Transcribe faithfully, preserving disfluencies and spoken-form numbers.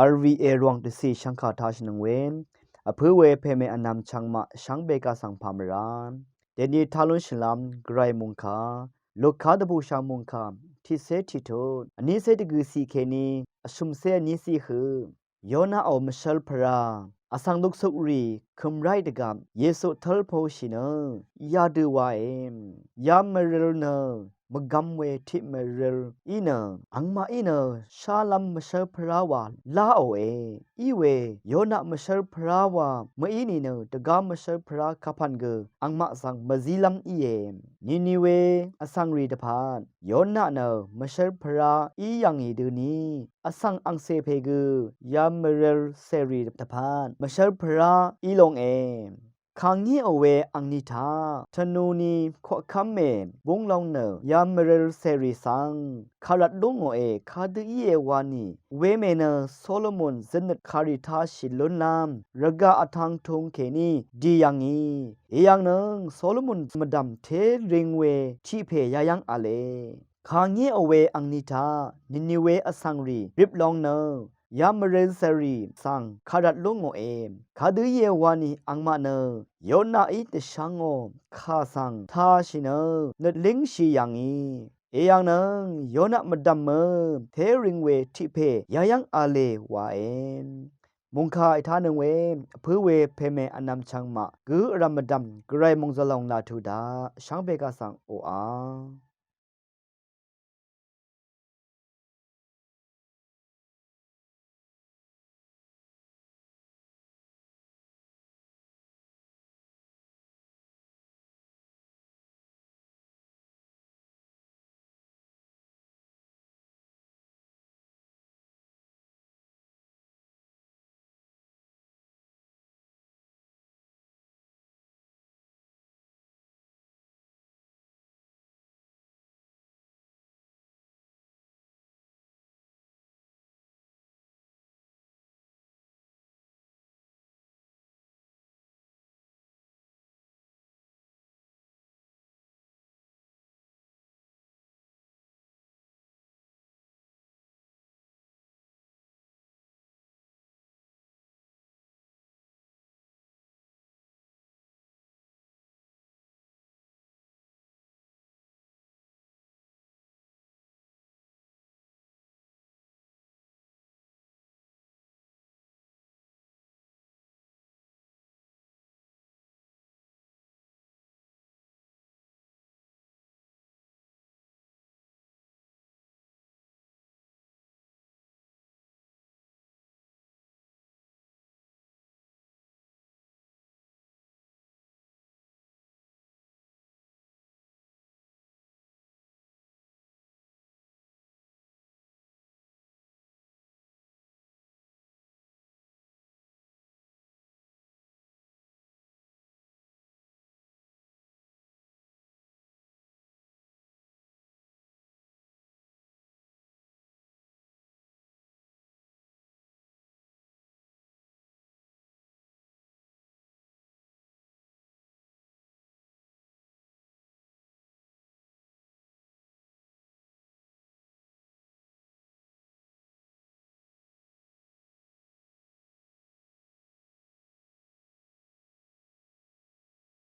R V A Rvwàng dvcì shvngkà tāshìnøng we, vpǿ we pème vnvm chvngmaq shvngbe gaq svng pà mvrá. Dèni tá lún shvlám gvray mòngkà Luka dvbùshv̀ng mòngkà tiqcé tiqtut, vnícé dvgø̀ciq kèní vshø̀mcé vníciq høq. Yonaqò mvshv́l pvrá. Vsvng luksukrì kø̀m ráì dvgvp Yesu tv́l póshì nø yadø wae. Yamvrøl nø mvgvm we tiq mvrøl í nø, angmaqí nø shálv́m mvshv́l pvrá wa láòe. Íwe Yonaq mvshv́l pvrá wa mø̀í nìnø dvgá mvshv́l pvrá kapv̀n gø angmaq svng mvzílv́m íe. Niniwe vsvngrì dvpvt Yonaq nø mvshv́l pvrá í yv̀ngì døni, vsvng angcè pè gø yamvrøl cèrì dvpvt mvshv́l pvrá í longe. Kàngíò we angni taq tvnuni koqkv́m mè búng long nø yamvrøl cèrì svng kàrvt lú ngòe. Kadø íe wani wemè nø Solomon zøtnøt kàrì tāshì lúnlv́m rvgaq vtvng tūng kèní dì yv̀ngì. Èyv̀ng nøng Solomon mvdv̀m té ring we tiq pè yayv́ng v̄le. Kàngíò we angni taq Niniwe vsvngrì rip long nø yamvrøl cèrì svng kàrvt lú ngòe. Kadø íe wani angmaq nø Yonaqí dvshvngò kà svng tāshì nø nøt língshì yv̀ngì. Èyv̀ng nøng Yonaq mvdv̀mø té ring we tiq pè yayv́ng v̄le wae. Mòngkà ètánøng we vpǿ we pème vnvm chvngmaq gǿ vrv̀m mvdv̀m gvray mòngzv̀l lòng laq tuq daq shvngbe gaq svng oqà.